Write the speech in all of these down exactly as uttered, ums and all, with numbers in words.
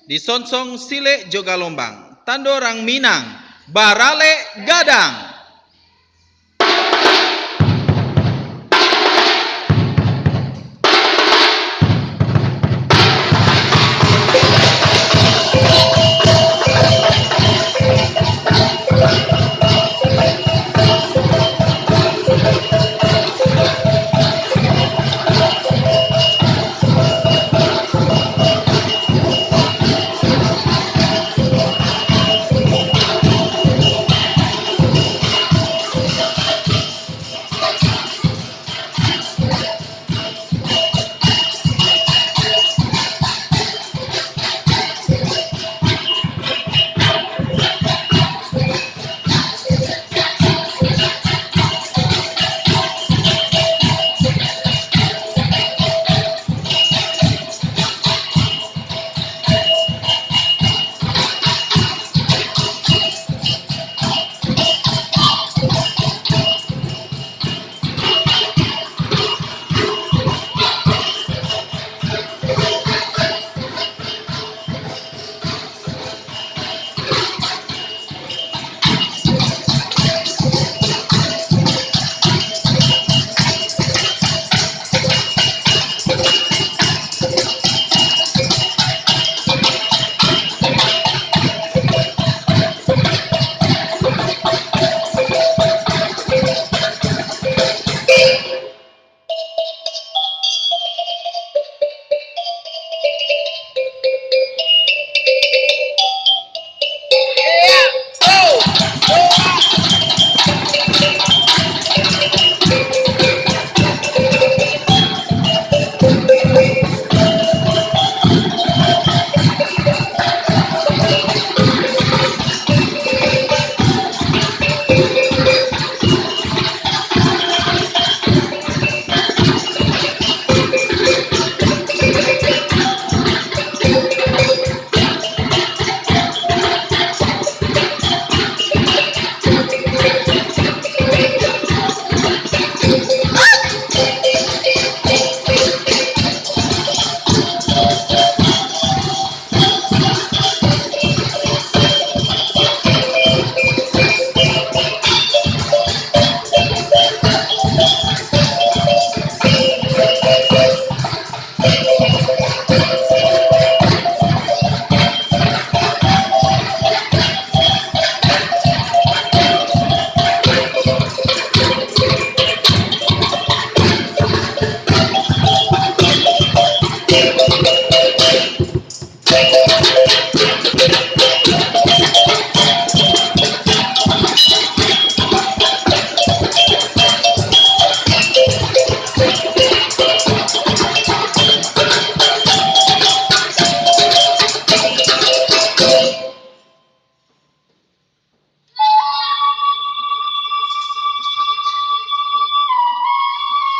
Disonsong silek jo galombang, tando rang Minang, baralek gadang.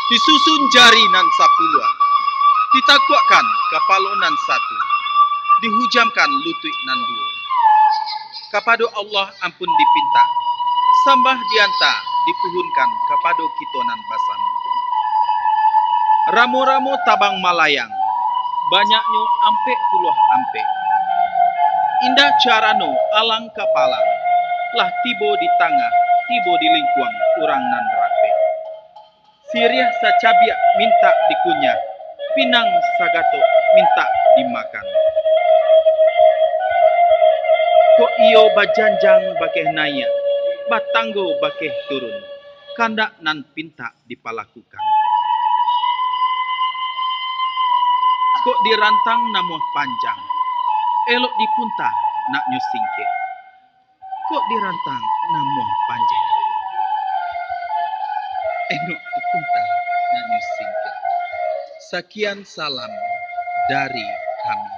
Disusun jari nan sapuluah, ditakuakkan kapalo nan satu, dihujamkan lutuik nan duo. Kapado Allah ampun dipintak, sambah diantak dipuhunkan kapado kito nan basamo. Ramo-ramo tabang malayang, banyaknyo ampek puluah ampek. Indah carano alang kapalang, lah tibo di tangah, tibo di lingkuang urang nan rapek. Siriah sacabiak mintak dikunyah, pinang sagatok mintak dimakan. Kok iyo bajanjang bakeh naiak, batanggo bakeh turun, kandak nan pintak dipalakukan. Kok dirantang namuah panjang, elok dipunta naknyo singkek. Kok dirantang namuah panjang, elok dipunta naknyo singkek. Sakian salam dari kami.